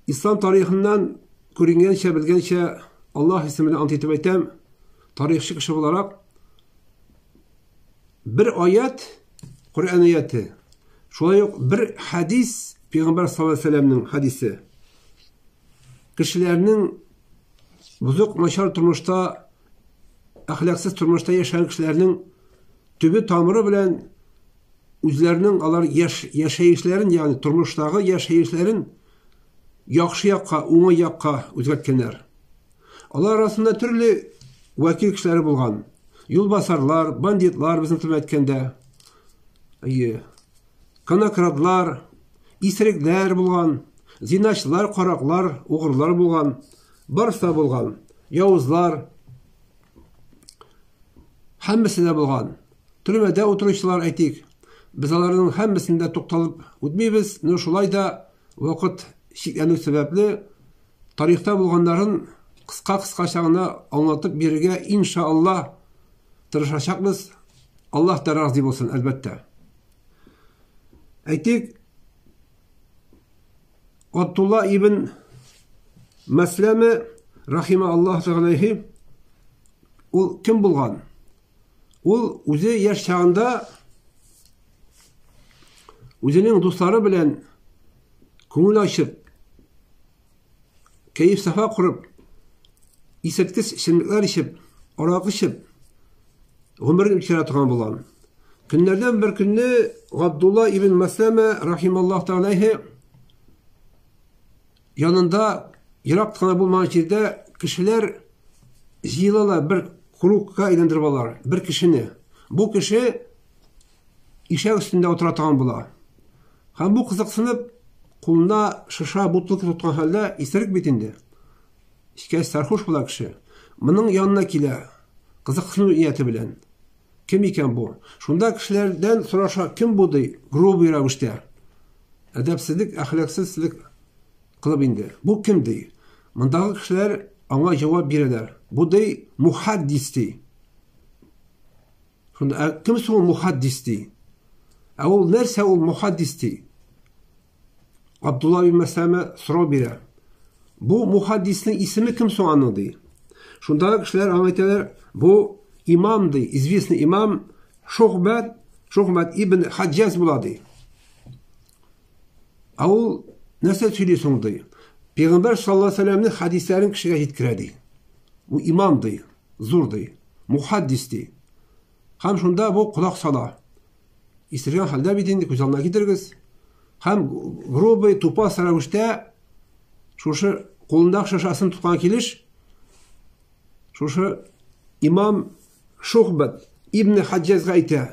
Ислам тарихыннан күренгәнчә, белгәнчә, Аллаһ исеме белән ант итеп әйтәм, тарихчы кеше буларак, бер аят, Коръән аяте, шулай ук бер хәдис, Пәйгамбәр саллаллаһу алейһи вәсәлләмнең хәдисе, кешеләрнең бозык, начар тормышта, әхлаксыз тормышта яшәгән кешеләрнең төбе тамыры белән үзләренең алар яш, яшәешләрен, ягъни тормыштагы яшәешләрен яхшы якка, уңай якка үзгәрткәннәр. Алар арасында төрле вәкил кешеләре булган. Юлбасарлар, бандитлар, безнең телдә әйткәндә. Әйе. Конокрадлар, исерекләр булган, зиначылар, караклар, угрылар булган, барысы да булган. Явызлар. Һәммәсе дә булган. Төрмәдә утыручылар әйтик. Без аларның һәммәсендә тукталып үтмибез, но шулай да вакыт чикләнү сәбәпле тарихта булганнарын кыска-кыскача гына аңлатып бирергә иншалла тырышачакбыз. Аллаһ та разый булсын, әлбәттә. Әйтик, Абдулла ибн Мәсләмә рахима Аллаһ тәгаләһи ул кем булган? Ул үзе яшь чагында үзенең дуслары белән күңел ачып, кәеф-сафа корып, исерткеч эчемлекләр эчеп, аракы эчеп, гомерен үткәрә торган булган. Көннәрдән бер көнне Габдулла ибн Мәсләмә рахималлаһ тәгаләһи янында ерак кына булмаган җирдә кешеләр җыелалар, бер кругка әйләндереп алар, бер кешене. Бу кеше ишәк өстендә утыра торган була. Һәм бу кызыксынып, кулына шыша бутылка тоткан хәлдә, исерек бит инде. Эчкәч сәрхуш була кеше. Моның янына килә, кызыксыну нияте белән. Кем икән бу? Шунда кешеләрдән сораша, кем бу ди, грубый рәвештә. Әдәпсезлек, әхлаксызлык кылып инде. Бу кем ди? Мондагы кешеләр аңа җавап бирәләр. Бу ди, мухаддис ди. Шунда, ә кем соң ул мухаддис ди? Ә ул нәрсә ул мухаддис ди? Абдулла бин Мәсләмә сорау бирә. Бу мухаддиснең исеме кем соң аның ди. Шундагы кешеләр аңа әйтәләр, бу имам ди, известный имам Шухбат, Шухбат ибн Хаджаз була ди. Ә ул нәрсә сөйли соң ди? Пәйгамбәр саллаллаһу алейһи вәсәлләмнең хәдисләрен кешегә җиткерә ди. Бу имам ди, зур ди, мухаддис ди. Һәм шунда бу колак сала. Исергән хәлдә бит инде, күз алдына китерегез. Һәм грубый, тупас рәвештә шушы кулындагы шашасын тоткан килеш шушы имам Шухбат ибн Хаджазга әйтә.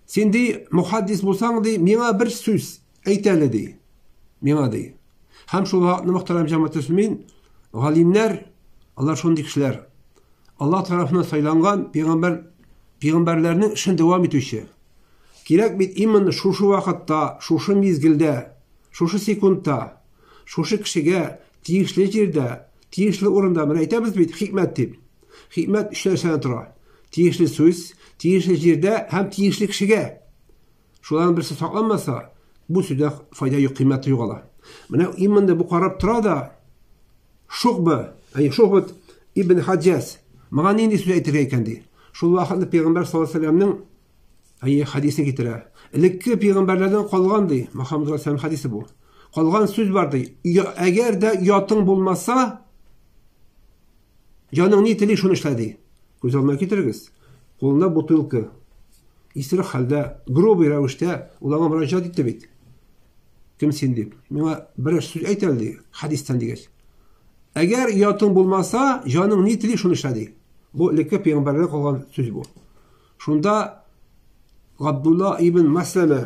Син ди, мухаддис булсаң ди, миңа бер сүз әйт әле ди. Миңа ди. Һәм шул вакытны мөхтәрәм җәмәгать мөслимин, галимнәр, алар шундый кешеләр. Аллаһ тарафыннан сайланган пәйгамбәр пәйгамбәрләрнең эшен дәвам итүче. Кирәк бит именно шушы вакытта, шушы мизгелдә, шушы секундта, шушы кешегә тиешле җирдә, тиешле урында, менә әйтәбез бит хикмәт дип. Хикмәт өч нәрсәдән тора. Тиешле сүз, тиешле җирдә һәм тиешле кешегә. Шуларның берсе сакланмаса, бу сүздә файда юк, кыйммәте югала. Менә именно бу карап тора да, Шухба, әй Шухбат ибн Хаджаз, моңа нинди сүз әйтергә икән ди. Шул вакытны пәйгамбәр саллаллаһу алейһи вәсәлләмнең әй хәдисен китерә. Элекке пәйгамбәрләрдән калган ди, Мөхәммәд саллаллаһу хәдисе бу. Калган сүз бар ди. Әгәр дә ятың булмаса, җаның ни тели, шуны эшлә ди. Күз алдына китерегез. Кулында бутылка. Исерек хәлдә, грубый рәвештә ул аңа мөрәҗәгать итте бит. Кем син дип. Миңа берәр сүз әйт әле ди, хәдистән дигәч. Әгәр ятың булмаса, җаның ни тели, шуны эшлә ди. Бу элекке пәйгамбәрдән калган сүз бу. Шунда Габдулла ибн Мәсләмә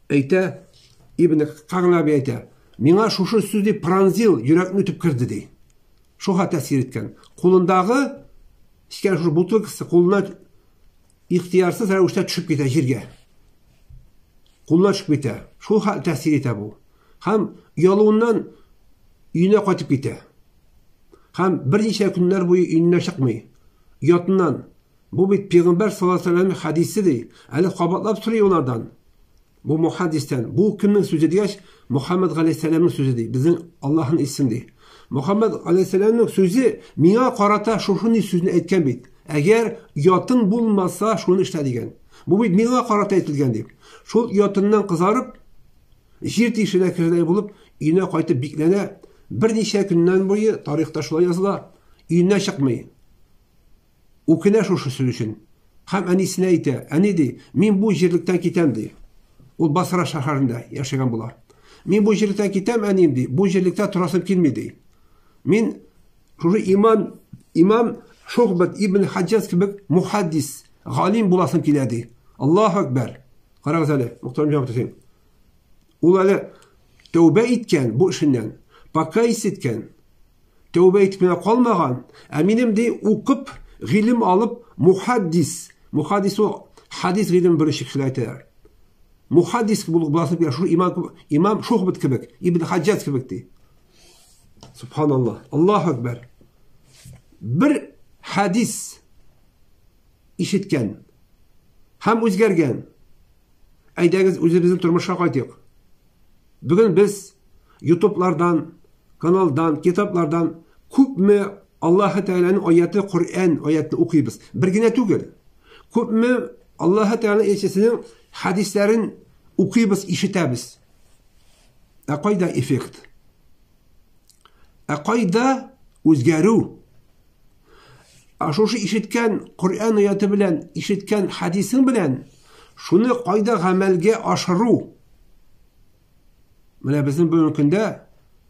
әйтә, ибн Кагнаби әйтә, миңа шушы сүз ди пронзил, йөрәкне үтеп керде ди. Шуга тәэсир иткән. Кулындагы эчкән шушы бутылкасы кулына ихтыярсыз рәвештә төшеп китә җиргә. Кулына төшеп китә. Шул хәл тәэсир итә бу. Һәм оялуыннан өенә кайтып китә. Һәм берничә көннәр буе өеннән чыкмый. Оятыннан. Бу бит пәйгамбәр саллаллаһу алейһи вәсәлләмнең хәдисе ди. Әле кабатлап сорый алардан. Бу мухаддистән. Бу кемнең сүзе дигәч, Мухаммад галәйһиссәламның сүзе ди. Безнең Аллаһның исем ди. Мухаммад галәйһиссәламның сүзе миңа карата шушындый сүзне әйткән бит. Әгәр оятың булмаса, шуны эшлә дигән. Бу бит миңа карата әйтелгән дип. Шул оятыннан кызарып, җир тишегенә керердәй булып, өенә кайтып бикләнә. Берничә көннән буе, тарихта шулай языла, өеннән чыкмый. Үкенә шушы сүз өчен. Һәм әнисенә әйтә, әни ди, мин бу җирлектән китәм ди. Ул Басра шәһәрендә яшәгән була. Мин бу җирлектән китәм, әнием ди, бу җирлектә торасым килми ди. Мин шушы иман, имам Шухбат ибн Хаджаз кебек мухаддис, галим буласым килә ди. Аллаһу акбар. Карагыз әле, мөхтәрәм җәмәгать. Ул әле тәүбә иткән бу эшеннән, покаясь иткән. Тәүбә итеп кенә калмаган, ә минем ди укып, гыйлем алып, мухаддис. Мухаддис ул хадис гыйлемен белүче кешеләр әйтәләр. Мухаддис булып буласым килә, шул имам, имам Шухбат кебек, Ибн Хаджаз кебек ди. Субханаллах, Аллаһу акбар. Бер хадис ишеткән һәм үзгәргән. Әйдәгез үзебезнең тормышка кайтыйк. Бүген без ютублардан, каналдан, китаплардан күпме Аллаһы Тәгаләнең аяты, Коръән аятын укыйбыз. Бер генә түгел. Күпме Аллаһы Тәгаләнең илчесенең хәдисләрен укыйбыз, ишетәбез. Ә кайда эффект? Ә кайда үзгәрү? Ә шушы ишеткән Коръән аяты белән, ишеткән хәдисең белән шуны кайда гамәлгә ашыру? Менә безнең бүгенге көндә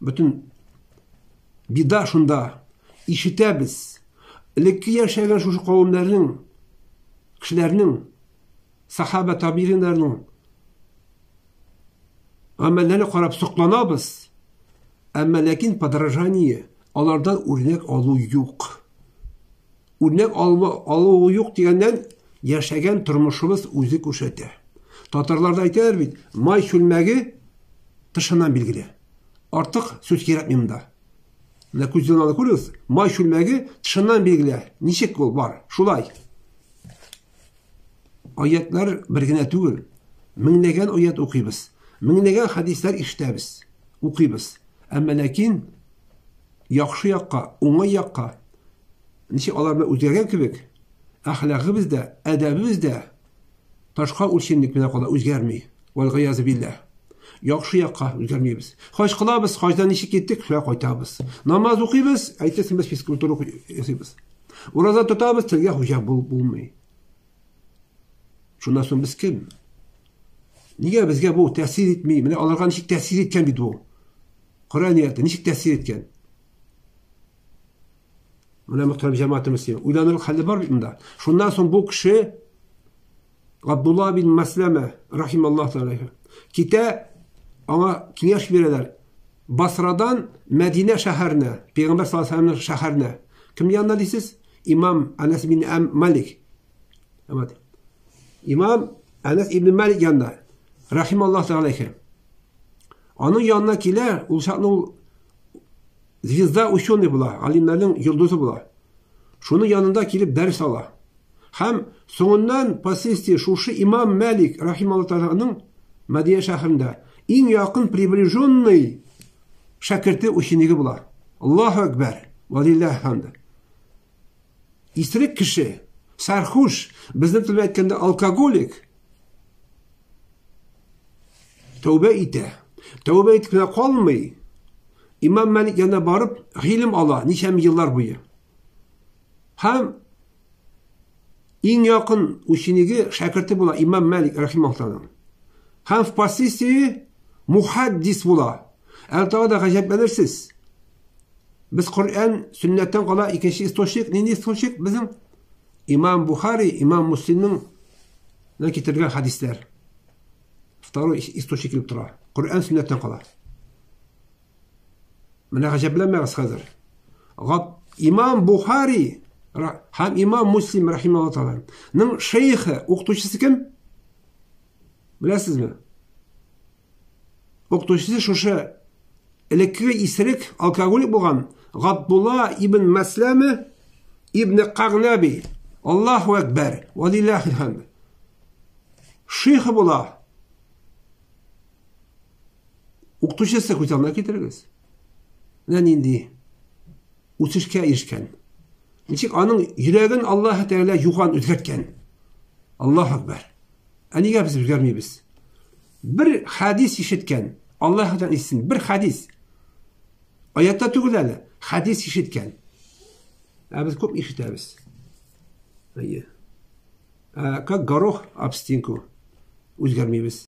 бөтен беда шунда. Ишетәбез. Элекке яшәгән шушы кавемнәрнең, кешеләрнең, сахаба табигиннарның гамәлләренә карап сокланабыз. Әмма ләкин подражание, алардан үрнәк алу юк. Үрнәк алу юк дигәннән, яшәгән тормышыбыз үзе күрсәтә. Татарларда әйтәләр бит, май чүлмәге тышыннан билгеле. Артык сүз кирәкми монда. Менә күз янына күрегез, май чүлмәге тышыннан билгеле. Ничек ул бар? Шулай. Аятлар бер генә түгел. Меңләгән аят укыйбыз. Меңләгән хәдисләр ишетәбез, укыйбыз. Әмма ләкин яхшы якка, уңай якка ничек алар белән үзгәргән кебек, әхлагыбыз да, әдәбебез дә ташка үлчәмлек менә кала, үзгәрми. Вәлгыязы билләһ. Яхшы якка үзгәрмибез. Хаҗ кылабыз, хаҗдан ничек киттек, шулай кайтабыз. Намаз укыйбыз, әйтерсең без физкультура ясыйбыз. Ураза тотабыз, телгә хуҗа булмый. Шуннан соң без кем? Нигә безгә бу тәэсир итми? Менә аларга ничек тәэсир иткән бит бу? Коръән аяты ничек тәэсир иткән? Менә мөхтәрәм җәмәгатебез, уйланырлык хәле бар бит монда. Шуннан соң бу кеше Габдулла бин Мәсләмә рахималлаһ тәгалә китә, аңа киңәш бирәләр. Басрадан Мәдинә шәһәренә, Пәйгамбәр саллаллаһу алейһи вәсәлләмнең шәһәренә. Кем янына дисез? Имам Анас бин Малик. Имам Анас ибн Малик янына. Рахималлаһ тәгалә. Аның янына килә, ул чакны ул звезда ученый була, галимнәрнең йолдызы була. Шуның янында килеп дәрес ала. Һәм соңыннан впоследствии шушы имам Мәлик рахималлаһу тәгаләнең Мәдинә шәһәрендә иң якын приближенный шәкерте ученигы була. Аллаһу акбар. Валиллаһи хамд. Исерек кеше, сәрхуш, безнең телдә әйткәндә алкоголик тәүбә итә. Тәүбә итеп кенә калмый. Имам Мәлик янына барып гыйлем ала ничә еллар буе. Һәм иң якын учениге, шәкерте була имам Мәлик рахимахулланың. Һәм впоследствии мухаддис була. Әле тагы да гаҗәпләнерсез. Без Коръән, сөннәттән кала икенче источник, нинди источник безнең? Имам Бухари, имам Муслимның китергән хадисләр. Второй источник килеп тора. Коръән сөннәттән кала. Менә гаҗәпләнмәгез хәзер. Габ Имам Бухари һәм Имам Муслим рахималлаһу тааля ның шейхы, укытучысы кем? Беләсезме? Укытучысы шушы элеккеге исерек, алкоголик булган Габдулла ибн Мәсләмә ибн Кагнаби. Аллаһу акбар. Валиллахил хамд. Шейхы була. Укытучысы күз алдына китерегез. Менә нинди үсешкә ирешкән. Ничек аның йөрәген Аллаһ Тәгалә юган үзгәрткән. Аллаһ Акбар. Ә нигә без үзгәрмибез? Бер хадис ишеткән, Аллаһтан ишетсен, бер хадис. Аятта түгел әле, хадис ишеткән. Ә без күп ишетәбез. Әйе. Ә, как горох об стенку. Үзгәрмибез.